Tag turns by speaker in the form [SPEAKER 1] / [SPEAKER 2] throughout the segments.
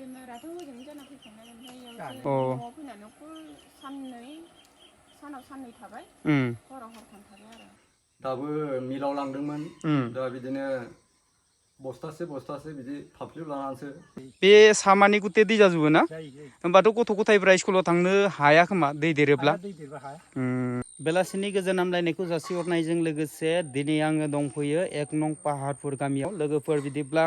[SPEAKER 1] बेमाराथ' मोजाङै जाना फैखानाय ओमफ्राय
[SPEAKER 2] अ
[SPEAKER 1] न'आव फैनानै सानाव साननै थाबाय हराव हरथाम थाबाय आरो
[SPEAKER 3] दाबो मिलाव लांदोंमोन दा बिदिनो बस्थासे बिदि फाफ्लियाव लानानैसो
[SPEAKER 2] बे सामानि गुथे दै जाजोबो ना होमबाथ' गथ' गथायफ्रा स्कुलाव थांनो हाया खोमा दै देरोब्ला बेलासिनि गोजोन हामलायनायखौ जासिहरनायजों लोगोसे दिनै आङो दंफैयो 1 नं पाहारपुर गामियाव लोगोफोर बिदिब्ला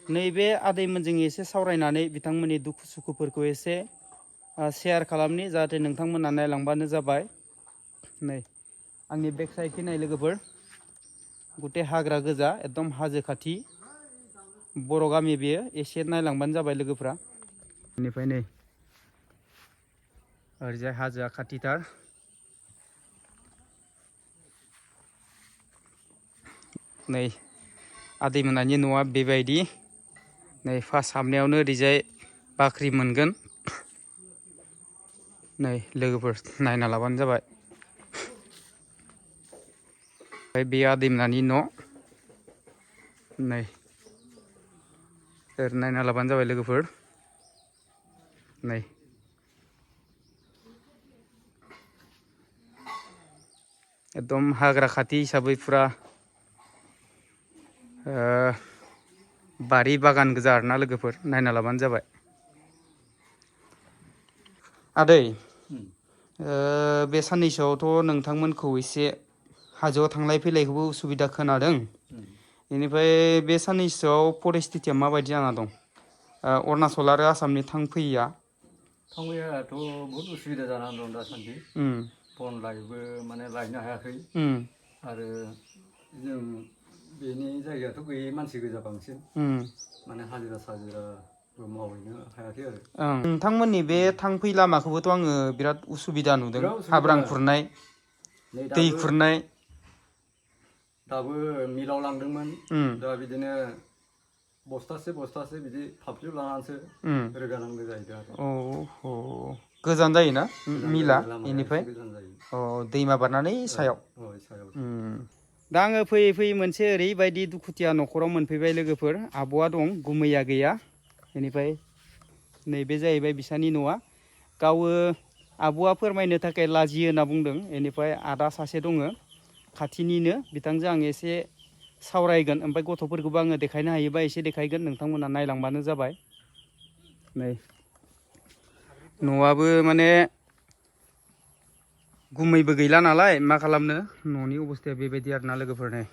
[SPEAKER 2] नैबे आदैमोनजों एसे सावरायनानै बिथांमोननि दुखु सुखुफोरखौ एसे शेयार खालामनि जाहाथे नोंथांमोना नायलांबानो जाबाय नै आंनि बेक साइडखि नाय लोगोफोर गुथे हाग्रा गोजा एकदम हाजो खाथि बर' गामि बेयो एसे नायलांबानो जाबाय लोगोफ्रा बेनिफ्राय नै ओरैजाय हाजोआ खाथिथार नै आदैमोनानि न'आ बेबायदि नै फार्स्ट हाबनायावनो ओरैजाय बाख्रि मोनगोन नै लोगोफोर नायना लाबानो जाबाय ओमफ्राय बे आदैमोनानि न' नै ओरै नायना लाबानो जाबाय लोगोफोर नै एकदम हाग्रा खाथि हिसाबै फुरा बारि बागान गोजा आरोना लोगोफोर नायना लाबानो जाबाय आदै बे साननैसोआवथ' नोंथांमोनखौ एसे हाजोआव थांलाय फैलायखौबो उसुबिदा खोनादों बेनिफ्राय बे साननैसोआव परिस्थितिया माबायदि जाना दं अरुणाचल आरो आसामनि
[SPEAKER 3] थांफैयाथ' बहुद उसुबिदा जानानै दं दासान्दि बन लायबो माने लायनो हायाखै आरो जों बेनि जायगायाथ' गैयै मानसि गोजा बांसिन माने हाजिरा साजिराबो मावहैनो हायाखै आरो
[SPEAKER 2] नोंथांमोननि बे थांफै लामाखौबोथ' आङो बिराद उसुबिदा नुदों हाब्रां खुरनाय दै खुरनाय
[SPEAKER 3] दाबो मिलाव लांदोंमोन दा बिदिनो बस्थासे बिदि फाफ्लियाव लानानैसो रोगानांगौ जाहैदों आरो
[SPEAKER 2] गोजान जायोना मिला बेनिफ्राय दैमा बारनानै सायाव दा आङो फैयै फैयै मोनसे ओरैबायदि दुखुथिया न'खराव मोनफैबाय लोगोफोर आब'आ दं गुमैया गैया बेनिफ्राय नैबे जाहैबाय बिसानि न'आ गावो आब'आ फोरमायनो थाखाय लाजियो होनना बुंदों बेनिफ्राय आदा सासे दङ खाथिनिनो बिथांजों आं एसे सावरायगोन ओमफ्राय गथ'फोरखौबो आङो देखायनो हायोबा एसे देखायगोन नोंथांमोना नायलांबानो जाबाय नै न'आबो माने गुमैबो गैला नालाय मा खालामनो न'नि अबस्थाया बेबायदि आरोना लोगोफोर नै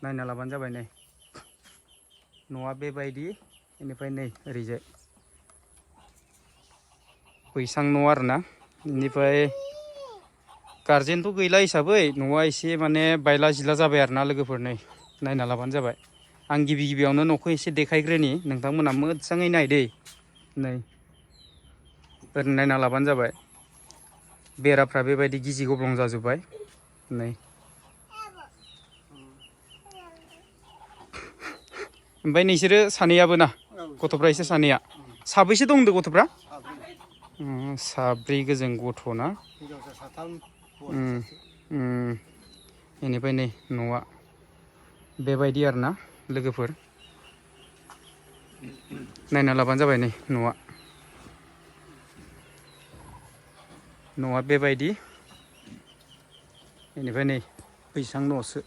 [SPEAKER 2] नायना लाबानो जाबाय नै न'आ बेबायदि बेनिफ्राय नै ओरैजाय बैसां न' आरोना बेनिफ्राय गारजेनथ' गैला हिसाबै न'आ एसे माने बायला जिला जाबाय आरोना लोगोफोर नै नायना लाबानो जाबाय आं गिबियावनो न'खौ एसे देखायग्रोनि नोंथांमोना मोजाङै नायदै नै ओरैनो नायना लाबानो जाबाय बेराफ्रा बेबायदि गिजि गब्लं जाजोब्बाय नै ओमफ्राय नोंसोरो सानैयाबो ना गथ'फ्रा एसे सानैया साबैसे दं होनदों गथ'फ्रा साब्रै गोजों गथ'ना बेनिफ्राय नै न'आ बेबायदि आरोना लोगोफोर नायना लाबानो जाबाय नै न'आ बेबायदि बेनिफ्राय नै बैसां न'सो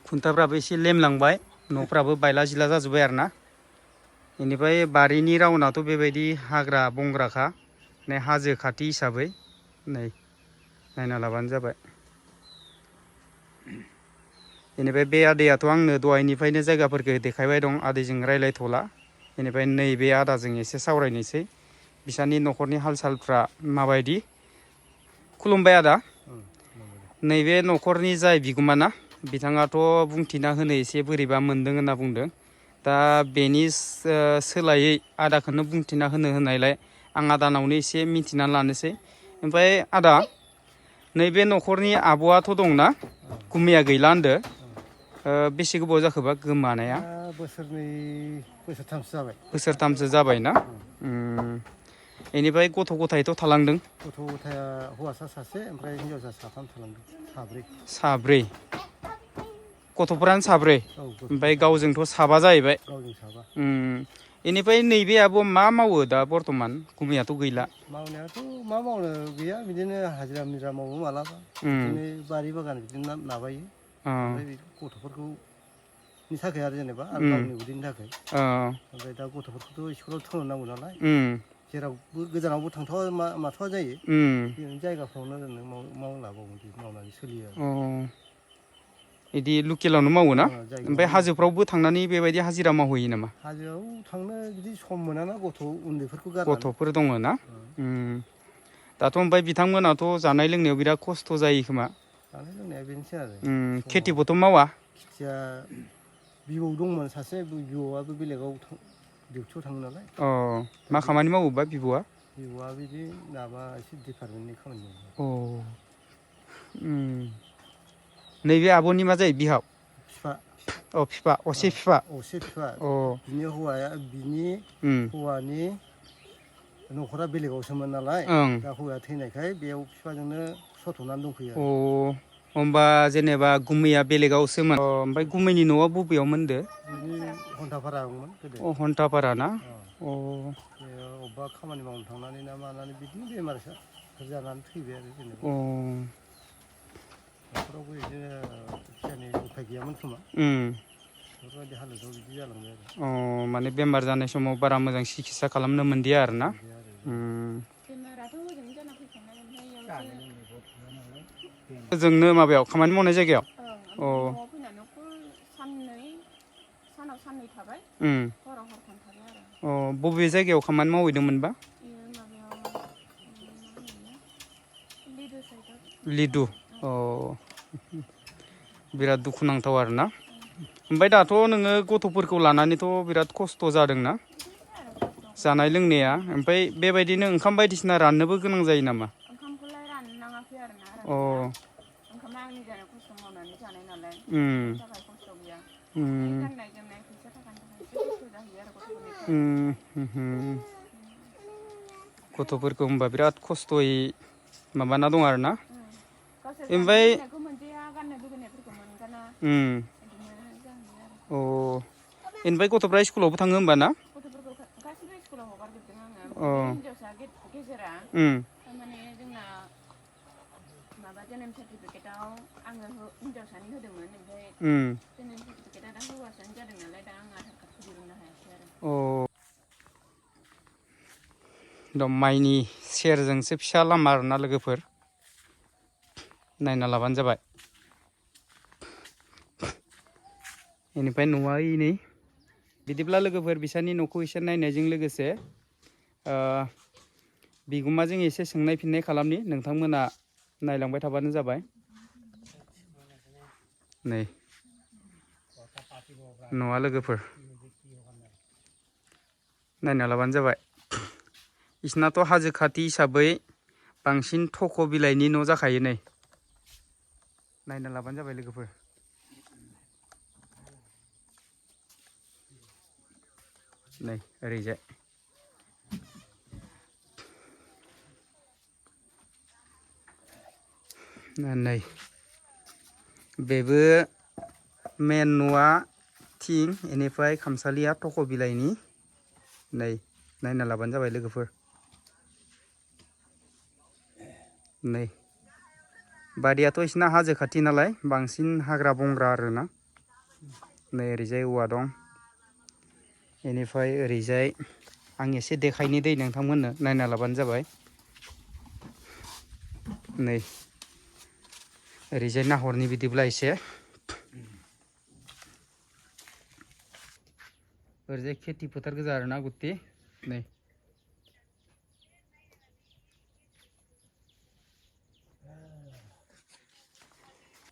[SPEAKER 2] खुन्थाफ्राबो एसे लेमलांबाय न'फ्राबो बायला जिला जाजोब्बाय आरोना बेनिफ्राय बारिनि राउन्डआथ' बेबायदि हाग्रा बंग्राखा नै हाजो खाथि हिसाबै नै नायना लाबानो जाबाय बेनिफ्राय बे आदैयाथ' आंनो दहायनिफ्रायनो जायगाफोरखौ देखायबाय दं आदैजों रायज्लायथ'ला बेनिफ्राय नैबे आदाजों एसे सावरायनोसै बिसानि न'खरनि हाल सालफ्रा माबायदि खुलुमबाय आदा नैबे न'खरनि जाय बिगोमा ना बिथाङाथ' बुंथिना होनो एसे बोरैबा मोनदों होनना बुंदों दा बेनि सोलायै आदाखौनो बुंथिना होनायलाय आं आदानावनो एसे मिन्थिना लानोसै ओमफ्राय आदा नैबे न'खरनि आब'आथ' दंना गुमैया गैला होनदो बेसे गोबाव जाखोबा गोमानाया बोसोरथामसो जाबायना बेनिफ्राय गथ' गथायथ' थालांदों
[SPEAKER 4] गथ' गथाया हौवासा सासे ओमफ्राय हिनजावसा साथाम थालांदों
[SPEAKER 2] साब्रै गथ'फोरानो साब्रै ओमफ्राय गावजोंथ' साबा जाहैबाय इनिफ्राय नैबे आबो मा मावो दा बर्थमान गुमैयाथ' गैला
[SPEAKER 4] मावनायाथ' मा मावनो गैया बिदिनो हाजिरा मुजिरा मावो मालाबा बिदिनो बारि बागान बिदिनो माबायो ओमफ्राय गथ'फोरखौ नि थाखाय आरो जेनेबा आरो गावनि उदैनि थाखाय ओमफ्राय दा गथ'फोरखौथ' स्कुलाव थिनहरनांगौ नालाय जेरावबो गोजानावबो थांथावा माथावा जायो बेनो जायगाफ्रावनो ओरैनो मावलाबावो मावनानै सोलियो आरो
[SPEAKER 2] इदि लकेलावनो मावो ना ओमफ्राय हाजोफ्रावबो थांनानै बेबायदि हाजिरा मावहैयो नामा
[SPEAKER 4] हाजोआव थांनो बिदि सम मोनाना गथ' उन्दैफोरखौ गारनानै
[SPEAKER 2] गथ'फोर दङ ना दाथ' ओमफ्राय बिथांमोनाथ' जानाय लोंनायाव बिराद खस्थ' जायो खोमा
[SPEAKER 4] जानाय लोंनाया बेनोसै आरो
[SPEAKER 2] खेथिबोथ' मावा
[SPEAKER 4] खेथिया बिबौ दंमोन सासे बिबौआबो बेलेगाव डिउटियाव थाङो नालाय
[SPEAKER 2] मा खामानि मावोबा बिबौआ
[SPEAKER 4] बिबौआ बिदि माबा एसे डिपार्टमेन्टनि खामानि मावो
[SPEAKER 2] नैबे आब'नि मा जायो बिहाव
[SPEAKER 4] बिफा
[SPEAKER 2] बिफा असे बिफा
[SPEAKER 4] असे बिफा बिनि हौवाया बिनि हौवानि न'खरा बेलेगावसोमोन नालाय दा हौवाया थैनायखाय बेयाव बिफाजोंनो सथ'नानै दंफैयो आरो
[SPEAKER 2] होमबा जेनेबा गुमैया बेलेगावसोमोन ओमफ्राय गुमैनि न'आ बबेयावमोन होनदो
[SPEAKER 4] बिनि घन्टापारामोन गोदो
[SPEAKER 2] घन्टापारा ना
[SPEAKER 4] अबेबा खामानि मावनो थांनानै ना मानानै बिदिनो बेमार जानानै थैबाय आरो जेनेबा न'खरावबो बिदिनो फैसानि उफाय गैयामोन खोमा बेफोरबायदि हालोदाव बिदि जालांबाय आरो
[SPEAKER 2] माने बेमार जानाय समाव बारा मोजां सिकित्सा खालामनो मोनदिया आरो ना
[SPEAKER 1] बेमाराथ' ओजोंनो जाना फैखानाय ओमफ्राय
[SPEAKER 2] जोंनो माबायाव खामानि मावनाय जायगायाव
[SPEAKER 1] न'आव फैनानै सानाव साननै थाबाय हराव हरथाम थाबाय आरो
[SPEAKER 2] बबे जायगायाव खामानि मावहैदोंमोनबा लिदु बिराद दुखुनांथाव आरोना ओमफ्राय दाथ' नोङो गथ'फोरखौ लानानैथ' बिराद खस्थ' जादोंना जानाय लोंनाया ओमफ्राय बेबायदिनो ओंखाम बायदिसिना राननोबो गोनां जायो नामा
[SPEAKER 1] ओंखामखौलाय राननाङाखै आरोना ओंखामा आंनि जानाय खस्थ' मावनानै जानाय नालाय बेनि थाखाय खस्थ' गैया गाननाय जोमनाय फैसा थाखानि थाखाय एसे खस्थ' जाहैयो आरो
[SPEAKER 2] गथ'फोरखौ होनबा बिराद खस्थ'यै माबाना दं आरोना
[SPEAKER 1] ओमफ्राय
[SPEAKER 2] ओमफ्राय गथ'फ्रा स्कुलावबो थाङो होमबा ना
[SPEAKER 1] गथ'फोरखौ गासिबो स्कुलाव हगारजोबदों आङो ओमफ्राय हिन्जावसा गेजेरा थारमाने जोंना माबा जोनोम सार्टिफिकेटाव आङो हिन्जावसानि होदोंमोन ओमफ्राय जोनोम सार्टिफिकेटआ दा हौवासानि जादों नालाय दा आं आधार कार्डखौ दिहुननो हायासै आरो
[SPEAKER 2] माइनि सेरजोंसो फिसा लामा आरोना लोगोफोर नायना लाबानो जाबाय बेनिफ्राय न'आ नै बिदिब्ला लोगोफोर बिसोरनि न'खौ एसे नायनायजों लोगोसे बिगुमाजों एसे सोंनाय फिननाय खालामनि नोंथांमोना नायलांबाय थाबानो जाबाय नै न'आ लोगोफोर नायना लाबानो जाबाय बिसोरनाथ' हाजो खाथि हिसाबै बांसिन थख' बिलाइनि न' जाखायो नै नायना लाबानो जाबाय लोगोफोर नै ओरैजाय नै बेबो मेन न'आ थिं बेनिफ्राय खामसालिया थख' बिलाइनि नै नायना लाबानो जाबाय लोगोफोर नै बारियाथ' बिसिना हाजो खाथि नालाय बांसिन हाग्रा बंग्रा आरोना नै ओरैजाय औवा दं बेनिफ्राय ओरैजाय आं एसे देखायनि दै नोंथांमोननो नायना लाबानो जाबाय नै ओरैजाय नाहरनि बिदिब्ला एसे ओरैजाय खेथि फोथार गोजा आरोना गुथि नै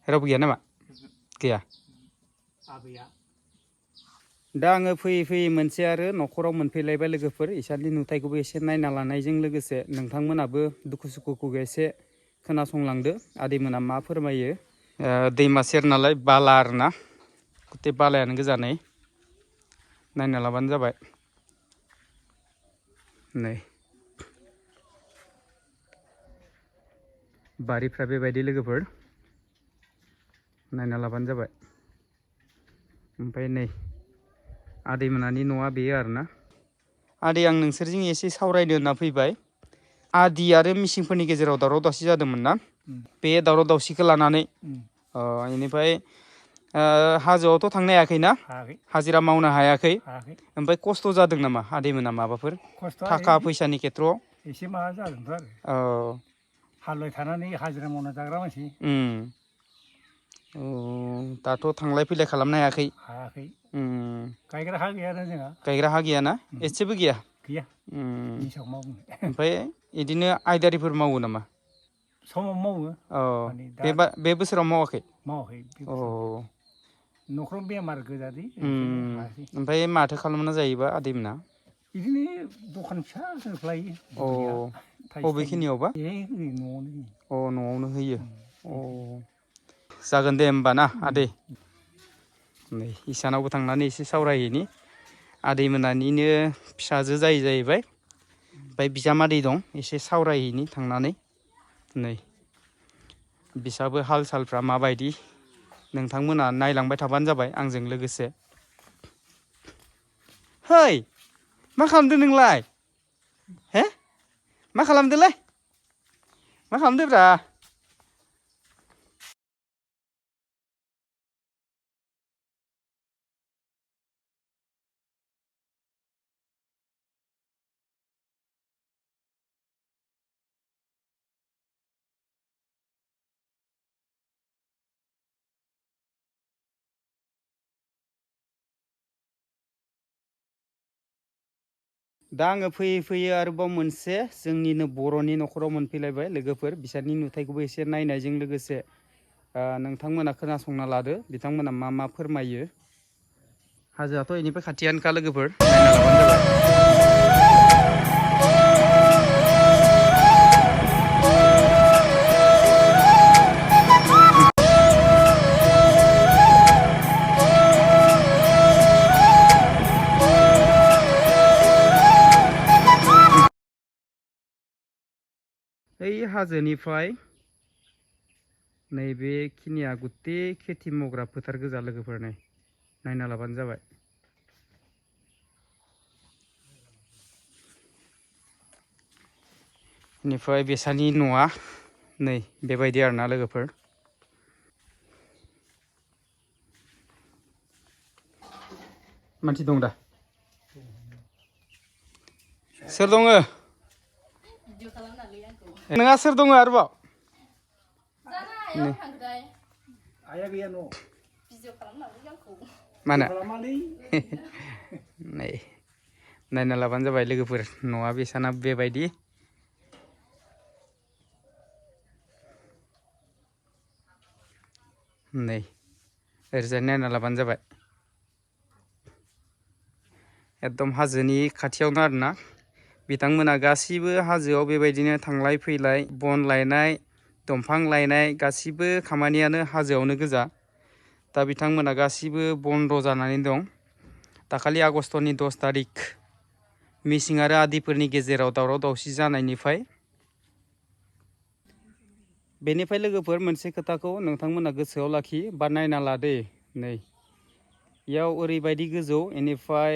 [SPEAKER 2] रावबो गैया नामा गैया दा आङो फैयै फैयै मोनसे आरो न'खराव मोनफैलायबाय लोगोफोर इसानि नुथायखौबो एसे नायना लानायजों लोगोसे नोंथांमोनाबो दुखु सुखुखौ एसे खोनासंलांदो आदैमोना मा फोरमायो दैमा सेर नालाय बाला आरोना गथे बालायानो गोजा नै नायना लाबानो जाबाय नै बारिफ्रा बेबायदि लोगोफोर नायना लाबानो जाबाय ओमफ्राय नै आदैमोनानि न'आ बेयो आरोना आदै आं नोंसोरजों एसे सावरायनो होनना फैबाय आदि आरो मिसिंफोरनि गेजेराव दावराव दावसि जादोंमोन ना बे दावराव दावसिखौ लानानै बेनिफ्राय हाजोआवथ' थांनो हायाखैना हाजिरा मावनो हायाखै ओमफ्राय खस्थ' जादों नामा आदैमोना माबाफोर थाखा फैसानि खेथ्रआव
[SPEAKER 5] एसे माबा जादोंथ' आरो हालुवाय थानानै हाजिरा मावना जाग्रा मानसि
[SPEAKER 2] दाथ' थांलाय फैलाय खालामनो हायाखै
[SPEAKER 5] गायग्रा हा गैयाना जोंहा
[SPEAKER 2] गायग्रा हा गैयाना एसेबो गैया ओमफ्राय बिदिनो आयदारिफोर मावो नामा
[SPEAKER 5] समाव मावो
[SPEAKER 2] बे बोसोराव मावाखै
[SPEAKER 5] न'खराव बेमार गोजादि
[SPEAKER 2] ओमफ्राय माथो खालामना जायोबा आदैमोना
[SPEAKER 5] बिदिनो दखान फिसा होफ्लायो
[SPEAKER 2] बबेखिनियावबा न'आवनो होयो जागोन दे होमबा ना आदै नै इसानावबो थांनानै एसे सावरायहैनि आदैमोनानिनो फिसाजो जायो जाहैबाय ओमफ्राय बिजामादै दं एसे सावरायहैनि थांनानै नै बिसाबो हाल सालफ्रा माबायदि नोंथांमोना नायलांबाय थाबानो जाबाय आंजों लोगोसे है मा खालामदों नोंलाय हे मा खालामदोंलै मा खालामदोंब्रा दा आङो फैयै फैयै आरोबाव मोनसे जोंनिनो बर'नि न'खराव मोनफैलायबाय लोगोफोर बिसोरनि नुथायखौबो एसे नायनायजों लोगोसे नोंथांमोना खोनासंना लादो बिथांमोना मा मा फोरमायो हाजोआथ' बेनिफ्राय खाथियानोखा लोगोफोर नायना लाबानो जाबाय ओइ हाजोनिफ्राय नैबेखिनिया गुते खेथि मावग्रा फोथार गोजा लोगोफोर नायना लाबानो जाबाय बेनिफ्राय बेसानि न'आ नै बेबायदि आरोना लोगोफोर मानसि दं दा सोर दङ नोंहा सोर दङ आरोबाव
[SPEAKER 5] आया गैया न'
[SPEAKER 2] मानो नै नायना लाबानो जाबाय लोगोफोर न'आ बेसाना बेबायदि नै ओरैजाय नायना लाबानो जाबाय एकदम हाजोनि खाथियावनो आरोना बिथांमोना गासिबो हाजोआव बेबायदिनो थांलाय फैलाय बन लायनाय दंफां लायनाय गासिबो खामानियानो हाजोआवनो गोजा दा बिथांमोना गासिबो बन्द' जानानै दं दाखालि आगष्टनि 10 तारिख मिसिं आरो आदिफोरनि गेजेराव दावराव दावसि जानायनिफ्राय बेनिफ्राय लोगोफोर मोनसे खोथाखौ नोंथांमोना गोसोआव लाखि बा नायना लादो नै इयाव ओरैबायदि गोजौ इनिफ्राय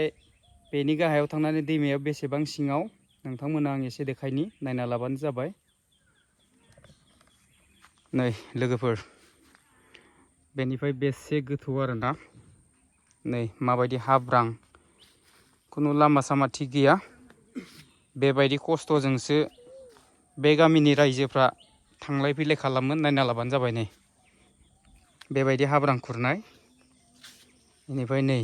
[SPEAKER 2] बेनि गाहायाव थांनानै दैमायाव बेसेबां सिङाव नोंथांमोना आं एसे देखायनि नायना लाबानो जाबाय नै लोगोफोर बेनिफ्राय बेसे गोथौ आरोना नै माबायदि हाब्रां खुनु लामा सामा थिग गैया बेबायदि खस्थ'जोंसो बे गामिनि रायजोफ्रा थांलाय फैलाय खालामो नायना लाबानो जाबाय नै बेबायदि हाब्रां खुरनाय बेनिफ्राय नै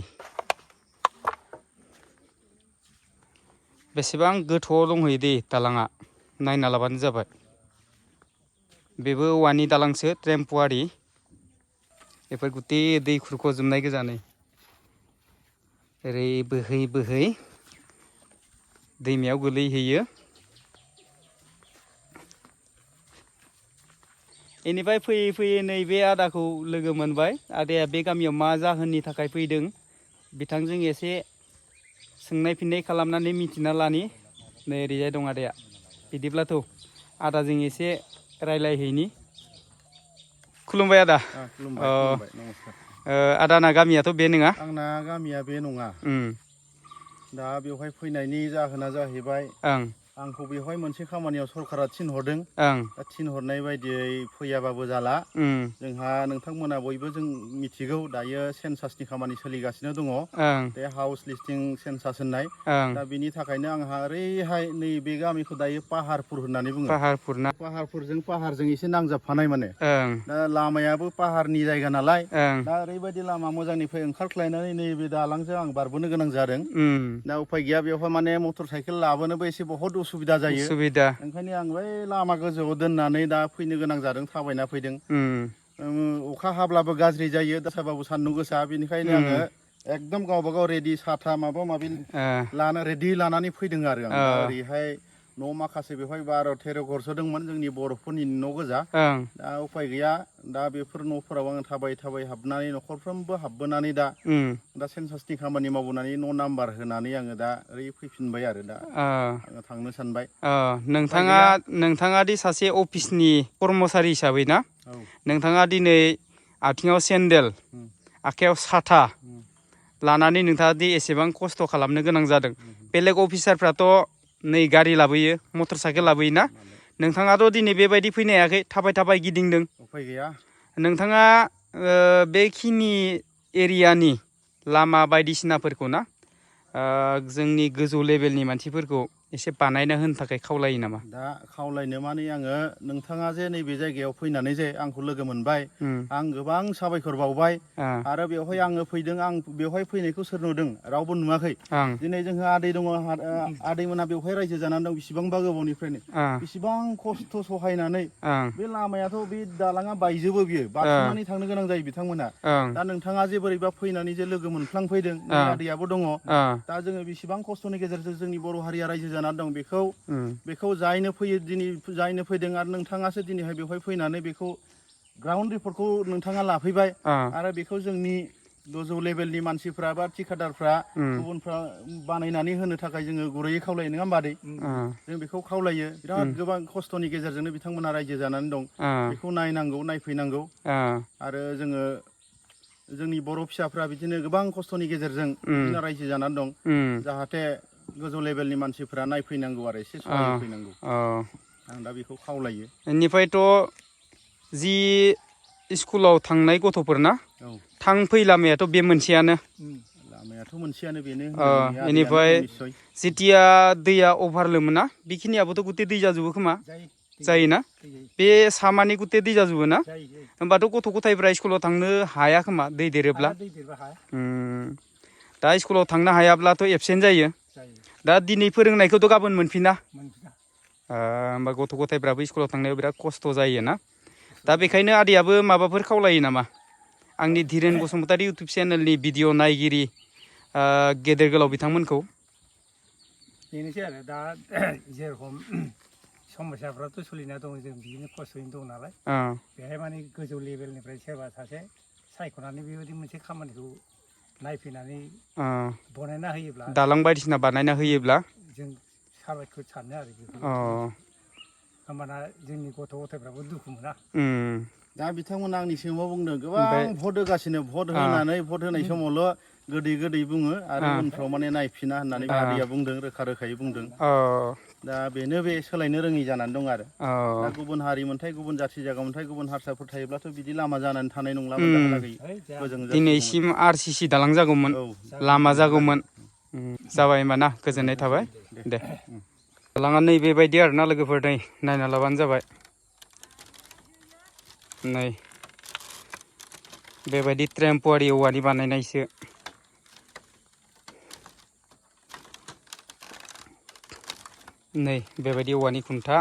[SPEAKER 2] बेसेबां गोथौआव दंहैयो दे दालाङा नायना लाबानो जाबाय बेबो औवानि दालांसो टेम्प'वारि बेफोर गुते दै खुरख'जोबनाय गोजा नै ओरै बोहै बोहै दैमायाव गोलैहैयो बेनिफ्राय फैयै फैयै नैबे आदाखौ लोगो मोनबाय आदाया बे गामियाव मा जाहोननि थाखाय फैदों बिथांजों एसे सोंनाय फिन्नाय खालामनानै मिथिना लानि नै ओरैजाय दं आदाया बिदिब्लाथ' आदाजों एसे रायलायहैनि खुलुमबाय आदा
[SPEAKER 6] खुलुमबाय नमस्कार
[SPEAKER 2] आदाना गामियाथ' बे नङा
[SPEAKER 6] आंना गामिया बे नङा दा बेवहाय फैनायनि जाहोना जाहैबाय
[SPEAKER 2] ओं
[SPEAKER 6] आंखौ बेवहाय मोनसे खामानियाव सरकारा थिनहरदों।
[SPEAKER 2] ओं
[SPEAKER 6] दा थिनहरनाय बायदियै फैयाबाबो जाला।
[SPEAKER 2] उम
[SPEAKER 6] जोंहा नोंथांमोना बयबो जों मिथिगौ दायो सेन्सासनि खामानि सोलिगासिनो दङ।
[SPEAKER 2] ओं
[SPEAKER 6] बे हाउस लिस्टिं सेन्सास होननाय।
[SPEAKER 2] ओं
[SPEAKER 6] दा बिनि थाखायनो आंहा ओरैहाय नैबे गामिखौ दायो पाहारपुर होननानै बुङो।
[SPEAKER 2] पाहारपुर ना
[SPEAKER 6] पाहारजों एसे नांजाबफानाय माने।
[SPEAKER 2] ओं
[SPEAKER 6] दा लामायाबो पाहारनि जायगा नालाय।
[SPEAKER 2] ओं
[SPEAKER 6] दा ओरैबायदि लामा मोजांनिफ्राय ओंखारख्लायनानै नैबे दालांजों आं बारबोनो गोनां जादों। दा उफाय गैया बेवहाय माने मटर साइकेल लाबोनोबो एसे बहुत उसुबिदा जायो।
[SPEAKER 2] उसुबिदा
[SPEAKER 6] ओंखायनो आं बै लामा गोजौआव दोननानै दा फैनो गोनां जादों, थाबायना फैदों। अखा हाब्लाबो गाज्रि जायो, दासाबाबो सान्दुं गोसा, बेनिखायनो आङो एकदम गावबा गाव रेडि साथा माबा माबि रेडि लानानै फैदों आरो आं। दा ओरैहाय न' माखासे बेवहाय 12-13 घरसो दंमोन, जोंनि बर'फोरनि न' गोजा। दा उफाय गैया, दा बेफोर न'फोराव आं थाबाय थाबाय हाबनानै न'खरफ्रोमबो हाबबोनानै दा सेन्सासनि खामानि मावबोनानै न' नाम्बार होनानै आङो दा ओरै फैफिनबाय आरो दा आङो थांनो सानबाय।
[SPEAKER 2] नोंथाङा दि सासे अफिसनि कर्मचारि हिसाबै ना, नोंथाङा दिनै आथिङाव सेन्देल, आखाइयाव साथा लानानै नोंथाङा दि एसेबां खस्थ' खालामनो गोनां जादों। बेलेग अफिसारफ्राथ' नै गारि लाबोयो, मटर साइकेल लाबोयोना, नोंथाङाथ' दिनै बेबायदि फैनो हायाखै, थाबाय थाबाय गिदिंदों।
[SPEAKER 6] उफाय गैया।
[SPEAKER 2] नोंथाङा बेखिनि एरियानि लामा बायदिसिनाफोरखौ ना जोंनि गोजौ लेभेलनि मानसिफोरखौ एसे बानायना होनो थाखाय खावलायो नामा?
[SPEAKER 6] दा खावलायनो माने आङो नोंथाङा जे नैबे जायगायाव फैनानै जे आंखौ लोगो मोनबाय, आं गोबां साबायखर बावबाय। आरो बेवहाय आङो फैदों, आं बेवहाय फैनायखौ सोर नुदों? रावबो नुवाखै। दिनै जोंहा आदै दङ, आदैमोना बेवहाय रायजो जानानै दं बेसेबांबा गोबावनिफ्रायनो। बेसेबां खस्थ' सहायनानै बे लामायाथ' बे दालाङा बायजोबो, बियो बारस'नानै थांनो गोनां जायो बिथांमोना। दा नोंथाङा जे बोरैबा फैनानै जे लोगो मोनफ्लांफैदों, नै आदैयाबो दङ। दा जोङो बेसेबां खस्थ'नि गेजेरजों जोंनि बर' हारिया रायजो जानानै दं, बेखौ जायनो फैयो दिनै जायनो फैदों, आरो नोंथाङासो दिनैहाय बेवहाय फैनानै बेखौ ग्राउन्ड रिपर्टखौ नोंथाङा लाफैबाय। आरो बेखौ जोंनि गोजौ लेभेलनि मानसिफ्रा बा थिखादारफ्रा गुबुनफ्रा बानायनानै होनो थाखाय जोङो गुरैयै खावलायो, नङा होमबा आदै? जों बेखौ खावलायो। बिराद गोबां खस्थ'नि गेजेरजोंनो बिथांमोना रायजो जानानै दं। बेखौ नायनांगौ, नायफैनांगौ। आरो जोङो जोंनि बर' फिसाफ्रा बिदिनो गोबां खस्थ'नि गेजेरजों बिदिनो रायजो जानानै दं। जाहाथे गोजौ लेभेलनि मानसिफ्रा नायफैनांगौ आरो एसे सहाय फैनांगौ। आं दा बेखौ खावलायो।
[SPEAKER 2] बेनिफ्रायथ' जि स्कुलाव थांनाय गथ'फोरना थांफै लामायाथ' बे मोनसेयानो।
[SPEAKER 6] लामायाथ' मोनसेयानो बेनो।
[SPEAKER 2] बेनिफ्राय जेथिया दैया अभार लोमोना, बेखिनियाबोथ' गुथे दै जाजोबो खोमा? जायोना? बे सामानि गुथे दै जाजोबो ना? होमबाथ' गथ' गथायफ्रा स्कुलाव थांनो हाया खोमा दै देरोब्ला? दा स्कुलाव थांनो हायाब्लाथ' एबसेन्ट जायो। दा दिनै फोरोंनायखौथ' गाबोन मोनफिना। होमबा गथ' गथायफ्राबो स्कुलाव थांनायाव बिराद खस्थ' जायो ना? दा बेखायनो आदैयाबो माबाफोर खावलायो नामा? आंनि धीरेन बसुमतारी इउटुब चेनेलनि भिडिअ नायगिरि गेदेर गोलाव बिथांमोनखौ।
[SPEAKER 5] बेनोसै आरो दा जेरखम समस्याफ्राथ' सोलिना दं, जों बिदिनो खस्थ'यैनो दं नालाय। बेहाय माने गोजौ लेभेलनिफ्राय सोरबा सासे सायख'नानै बेबायदि मोनसे खामानिखौ नायफैनानै बनायना होयोब्ला,
[SPEAKER 2] दालां बायदिसिना बानायना होयोब्ला
[SPEAKER 5] जों साबायखर सानो आरो बेखौ। होमबाना जोंनि गथ' गथायफ्राबो दुखु मोना।
[SPEAKER 6] दा बिथांमोना आंनि सिगाङाव बुंदों, गोबां भट होगासिनो, भट होनानै भट होनाय समावल' गोदै बुङो आरो उनफ्राव माने नायफिना होननानै आदैया बुंदों, रोखा रोखायै बुंदों। दा बेनो बे सोलायनो रोङि जानानै दं आरो। दा गुबुन हारि मोनथाय, गुबुन जाथि जायगा मोनथाय, गुबुन हारसाफोर थायोब्लाथ' बिदि लामा जानानै थानाय नंलामोन दाहालागै।
[SPEAKER 2] दिनैसिम RCC दालां जागौमोन, लामा जागौमोन। जाबाय होमबा ना? गोजोननाय थाबाय दे। दालाङा नै बेबायदि आरोना लोगोफोर, नै नायना लाबानो जाबाय। नै बेबायदि ट्रेम्पवारि औवानि बानायनायसो। नै बेबायदि औवानि खुन्था,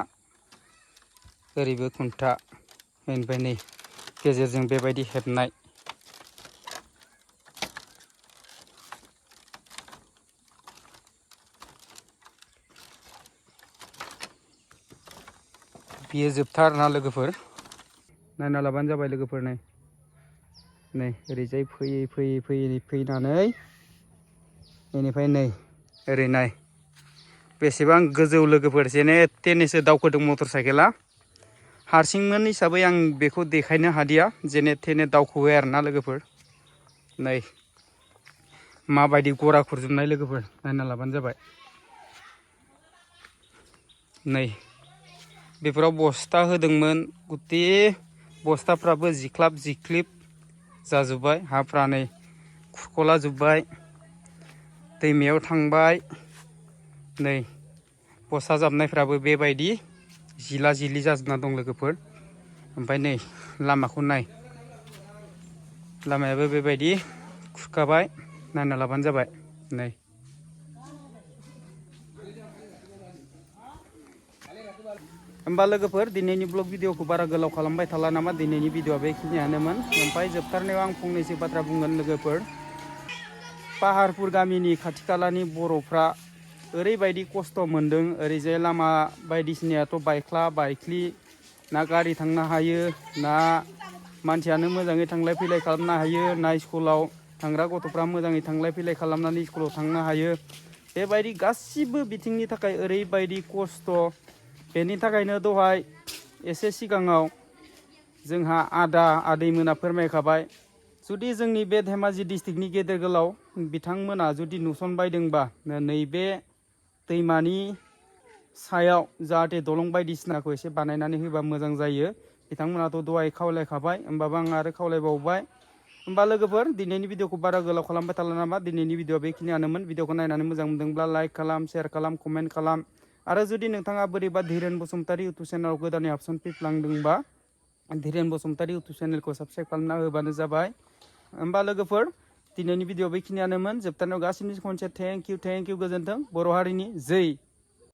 [SPEAKER 2] ओरैबो खुन्था, बेनिफ्राय नै गेजेरजों बेबायदि हेबनाय। बियो जोबथा आरोना लोगोफोर, नायना लाबानो जाबाय लोगोफोर। नै ओरैजाय फैयै फैनानै बेनिफ्राय नै ओरै नाय बेसेबां गोजौ लोगोफोर, जेने थेनेसो दावखोदों मटर साइकेला। हारसिंमोन हिसाबै आं बेखौ देखायनो हादिया, जेने थेने दावखोबाय आरोना लोगोफोर। नै माबायदि गरा खुरजोबनाय लोगोफोर नायना लाबानो जाबाय नै बेफोराव बस्ता होदोंमोन गुते बस्ताफ्राबो जिख्लाब जिख्लिब जाजोब्बाय हाफ्रा नै खुरख'ला जोब्बाय दैमायाव थांबाय नै बस्ता जाबनायफ्राबो बेबायदि जिला जिलि जाजोबना दं लोगोफोर ओमफ्राय नै लामाखौ नाय लामायाबो बेबायदि खुरखाबाय नायना लाबानो जाबाय नै होमबा लोगोफोर दिनैनि ब्लग भिडिअखौ बारा गोलाव खालामबाय थाला नामा दिनैनि भिडिअआ बेखिनियानोमोन ओमफ्राय जोबथारनायाव आं फंनैसो बाथ्रा बुंगोन लोगोफोर पाहारपुर गामिनि खाथि खालानि बर'फ्रा ओरैबायदि खस्थ' मोन्दों ओरैजाय लामा बायदिसिनायाथ' बायख्ला बायख्लि ना गारि थांनो हायो ना मानसियानो मोजाङै थांलाय फैलाय खालामनो हायो ना स्कुलाव थांग्रा गथ'फ्रा मोजाङै थांलाय फैलाय खालामनानै स्कुलाव थांनो हायो बेबायदि गासिबो बिथिंनि थाखाय ओरैबायदि खस्थ' बेनि थाखायनो दहाय एसे सिगाङाव जोंहा आदा आदैमोना फोरमायखाबाय जुदि जोंनि बे धेमाजि डिस्ट्रिक्टनि गेदेर गोलाव बिथांमोना जुदि नुसनबायदोंबा नैबे दैमानि सायाव जाहाथे दलं बायदिसिनाखौ एसे बानायनानै होबा मोजां जायो बिथांमोनाथ' दहाय खावलायखाबाय होमबाबो आं आरो खावलायबावबाय होमबा लोगोफोर दिनैनि भिडिअखौ बारा गोलाव खालामबाय थाला नामा दिनैनि भिडिअआ बेखिनियानोमोन भिडिअखौ नायनानै मोजां मोनदोंब्ला लाइक खालाम शेयार खालाम कमेन्ट खालाम आरो जुदि नोंथाङा बोरैबा धीरेन बसुमतारी इउटुब चेनेलाव गोदानै हाबसन फैफ्लांदोंबा धीरेन बसुमतारी इउटुब चेनेलखौ साबस्क्राइब खालामना होबानो जाबाय होमबा लोगोफोर दिनैनि भिडिअ बेखिनियानोमोन जोबथारनायाव गासिबो खनसे थेंक इउ गोजोन्थों बर' हारिनि जै